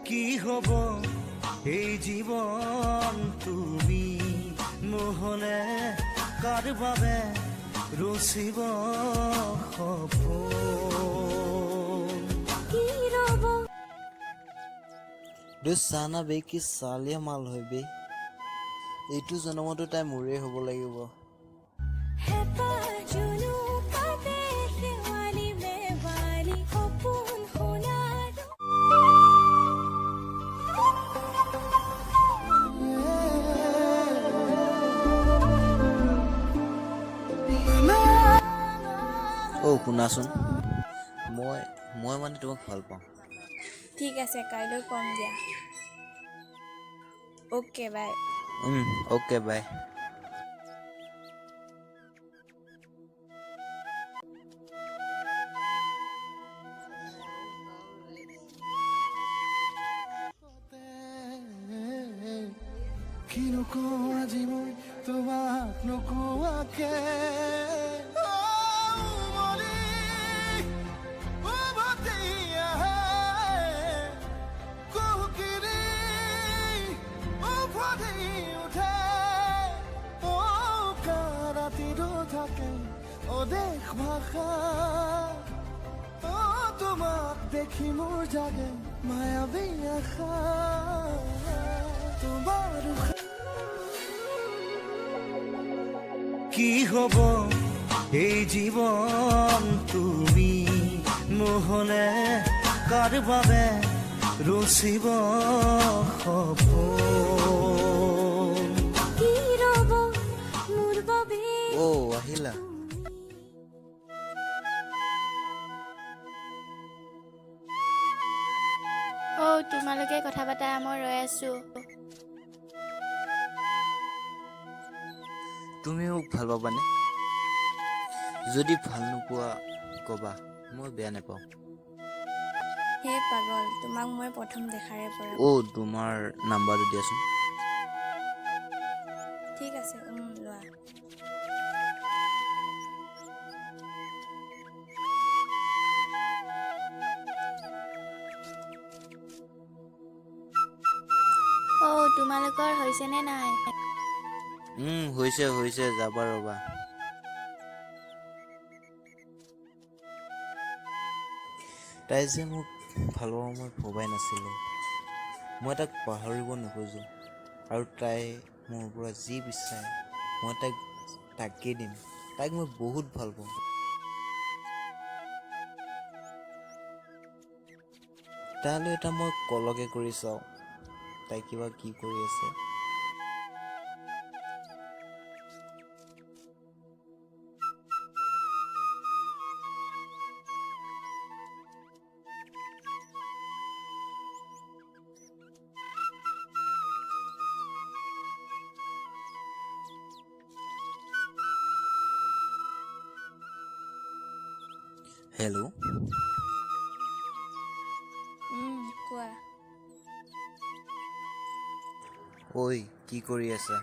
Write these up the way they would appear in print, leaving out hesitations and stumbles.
কি হ'ব এই জীৱন তুমি নহ'লে? কাৰ বাবে ৰচিব সপোন? কি ৰ'ব? দে চানা বে, কি চালিয়া মাল হয় বে। এইটো জনমতো তাই মোৰেই হ'ব লাগিব। হেঁপাহ জুনুকাতে শেৱালি মেৱালি সপোন সোণাৰ। অ' শুনাচোন, মই মানে তোমাক ভাল পাওঁ। ঠিক আছে, কাইলৈ কম দিয়া। Okay, bye. Okay, bye. কিনো কওঁ আজি মই তোমাক নোকোৱাকে? অ, উমলি উভতি আহে, কুহুকিৰি উফন্দি উঠে। অ, ৰাতিটো থাকে অদেশ ভাষা। অ, তোমাক দেখি মোৰ জাগে মায়াবী আশা। তোমাৰ কি হ'ব এই জীৱন তুমি নহ'লে? কাৰ বাবে ৰচিব সপোন? কি ৰ'ব মোৰ বাবে? অ' আহিলা? অ', তোমালোকে কথা পাতা, মই ৰৈ আছোঁ। তুমি মোক ভাল পাবানে? যদি ভাল নোপোৱা ক'বা, মই বেয়া নাপাওঁ। হে পাগল, তোমাক মই প্ৰথম দেখাৰে পৰা অ', তোমাৰ নাম্বাৰটো দিয়াচোন। ঠিক আছে, লোৱা। অ', তোমালোকৰ হৈছেনে নাই? হৈছে হৈছে, যাবা ৰ'বা। তাই যে মোক ভাল পাব মই ভবাই নাছিলোঁ। মই তাক পাহৰিব নোখোজোঁ আৰু তাই মোৰ পৰা যি বিচাৰে মই তাইক তাকেই দিম। তাইক মই বহুত ভাল পাওঁ। তাইলৈ এটা মই কলকে কৰি চাওঁ, তাই কিবা কি কৰি আছে। হেল্ল'। কোৱা। ঐ, কি কৰি আছা?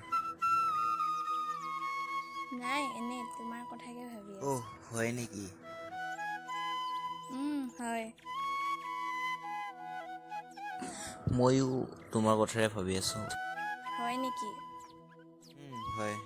নাই, এনেই তোমাৰ কথাকে ভাবি আছোঁ। অ' হয় নেকি? হয়। ময়ো তোমাৰ কথাৰে ভাবি আছোঁ। হয় নেকি? হয়।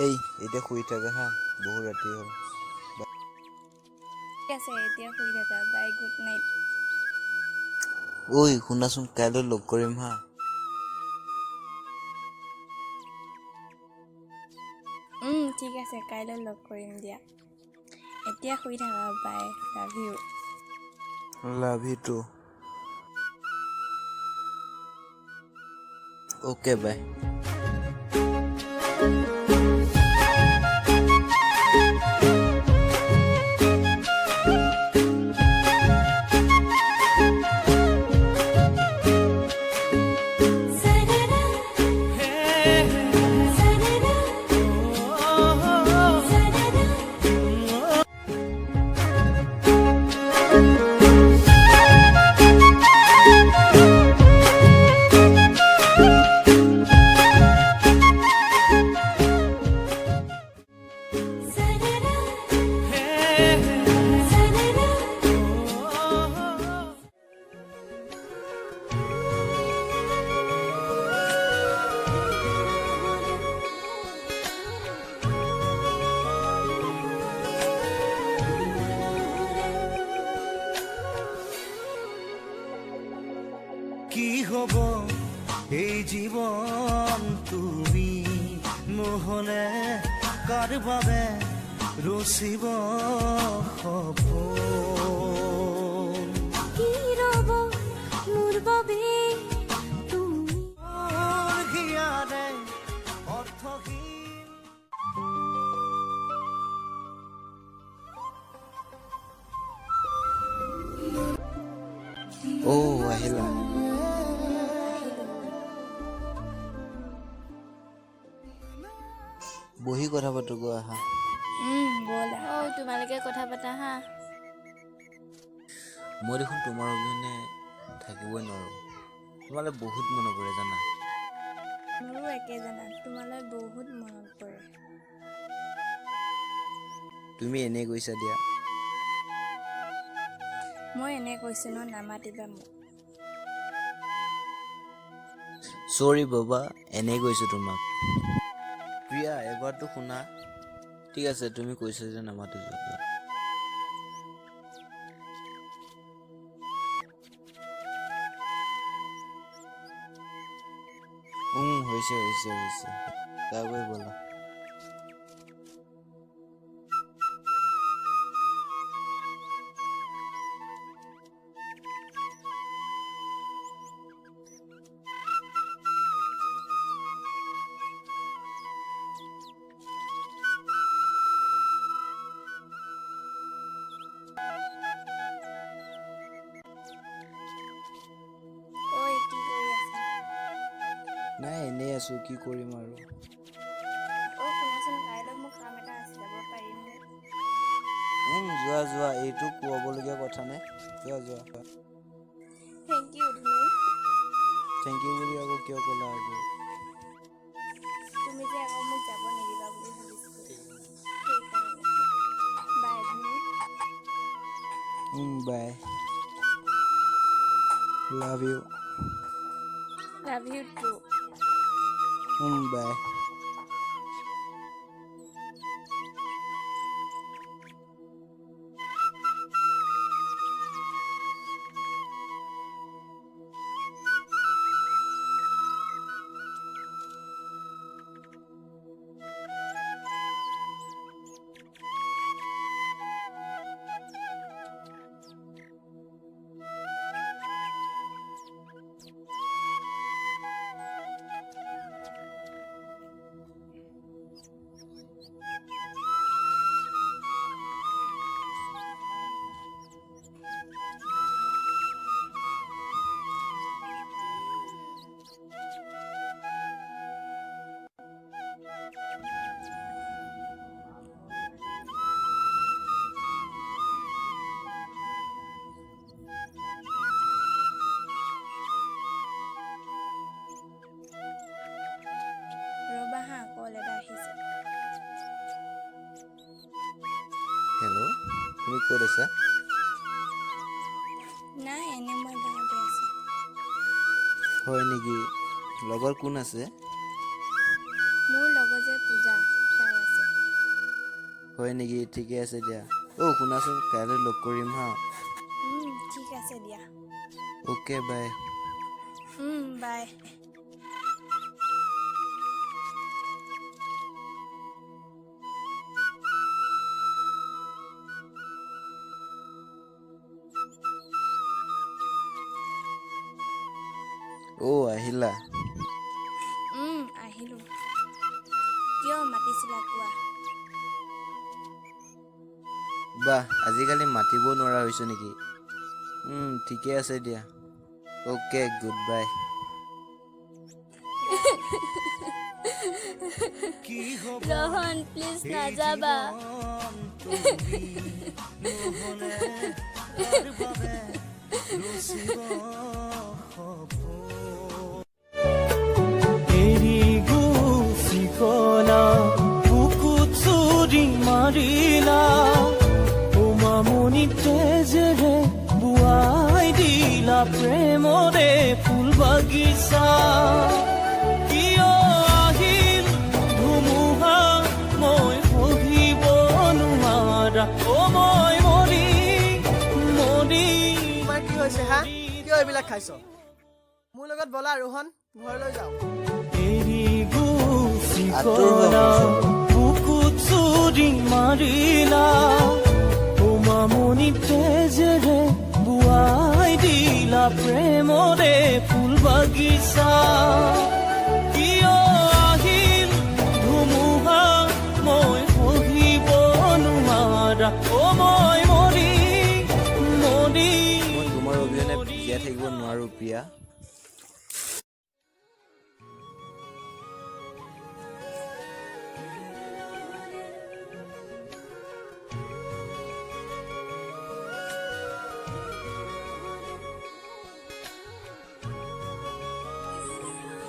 এই, এতিয়া শুই থাকা হা, বহুত ৰাতি হ'ল। ঠিক আছে, এতিয়া শুই থাকা। Bye, good night. ঐ শুনাচোন, কাইলৈ লগ কৰিম হা। ঠিক আছে, কাইলৈ লগ কৰিম দিয়া। এতিয়া শুই থাকা। Bye, love you. Love you too. Okay, bye. কাৰ বাবে ৰচিব সপোন? কি ৰ'ব মোৰ বাবে তুমি? মোৰ হিয়াৰে অৰ্থহীন। অ' আহিলা? আহিলোঁ। বহি কথা পাতোগৈ আহা। ব'লা। অ' তোমালোকে কথা পাতা হা। মই দেখোন তোমাৰ অবিহনে থাকিবই নোৱাৰোঁ। তোমালৈ বহুত মনত পৰে জানা। মোৰো একে জানা, তোমালৈ বহুত মনত পৰে। তুমি এনেই কৈছা দিয়া। মই এনে কৈছোঁ ন, নামাতিবা মোক। চৰি বাবা, এনেই কৈছোঁ তোমাক। প্ৰিয়া, এবাৰতো শুনা। ঠিক আছে, তুমি কৈছা যে নামাতো, যোৱা। হৈছে হৈছে হৈছে, যাওঁগৈ ব'লা। ঐ, কি কৰি আছা? নাই, এনেই আছোঁ, কি কৰিম আৰু। অ' শুনাচোন, কাইলৈ মোৰ কাম এটা আছে, যাব পাৰিমনে? যোৱা যোৱা, এইটো কোৱাবলগীয়া কথা নে? যোৱা যোৱা। Thank U ধুনু। Thank U বুলি আকৌ কিয় ক'লা আকৌ? তুমি যে আকৌ মোক যাব নিদিবা বুলি ভাবিছিলোঁ, সেইকাৰণে। বাই ধুনু। Bye, love you. Love you too. Bye. ৰ'বা হা, কল এটা আহিছে। হেল্ল', তুমি ক'ত আছা? নাই, এনে মই গাঁৱতে আছোঁ। হয় নেকি? লগত কোন আছে? মোৰ লগত যে পূজা, তাই আছে। হয় নেকি? ঠিকে আছে দিয়া। অ' শুনাচোন, কাইলৈ লগ কৰিম হা। ঠিক আছে দিয়া। Okay, bye. বাই। অ' আহিলা? আহিলোঁ। কিয় মাতিছিলা কোৱা। বাহ, আজিকালি মাতিব নোৱাৰা হৈছোঁ নেকি? ঠিকে আছে দিয়া। Okay, good bye. কি হ'ব ৰোহন, প্লিজ এই নাযাবা। জীৱন তুমি নহ'লে কাৰ বাবে ৰচিব সপোন? এৰি গুচি গলা, বুকুত চুৰি মাৰিলা, মামনি তেজেৰে বোৱাই দিলা প্ৰেমৰে ফুল বাগিচা। কিয় আহিল ধুমুহা, মই সহিব নোৱাৰা, অ মই মৰি মৰি তোমাৰ কি হৈছে হা? কিয় এইবিলাক খাইছ? মোৰ লগত ব'লা ৰোহন, ঘৰলৈ যাওঁ। এৰি গুচি আঁতৰ হোৱা গলা মোৰ ওচৰৰ পৰা। মাৰিলা, অ মামনি তেজেৰে বোৱাই দিলা প্ৰেমৰে ফুল বাগিচা। কিয় আহিল ধুমুহা, মই সহিব নোৱাৰা, অ মই মৰি মৰি। মই তোমাৰ অবিহনে জীয়াই থাকিব নোৱাৰোঁ প্ৰিয়া।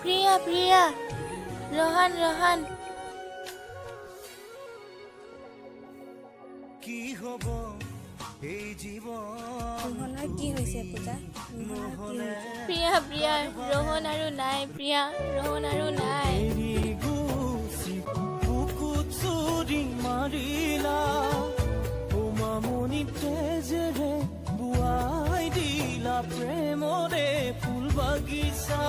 প্ৰিয়া, প্ৰিয়া, ৰহান, ৰহান। কি হ'ব এই জীৱন? ৰোহনৰ কি হৈছে পূজা? ৰোহনৰ কি হৈছে? প্ৰিয়া, প্ৰিয়া, ৰোহন আৰু নাই। প্ৰিয়া, ৰোহন আৰু নাই। এৰি গুচি বুকুত চুৰি মাৰিলা, অ মামনি তেজেৰে বোৱাই দিলা প্ৰেমৰে ফুল বাগিচা।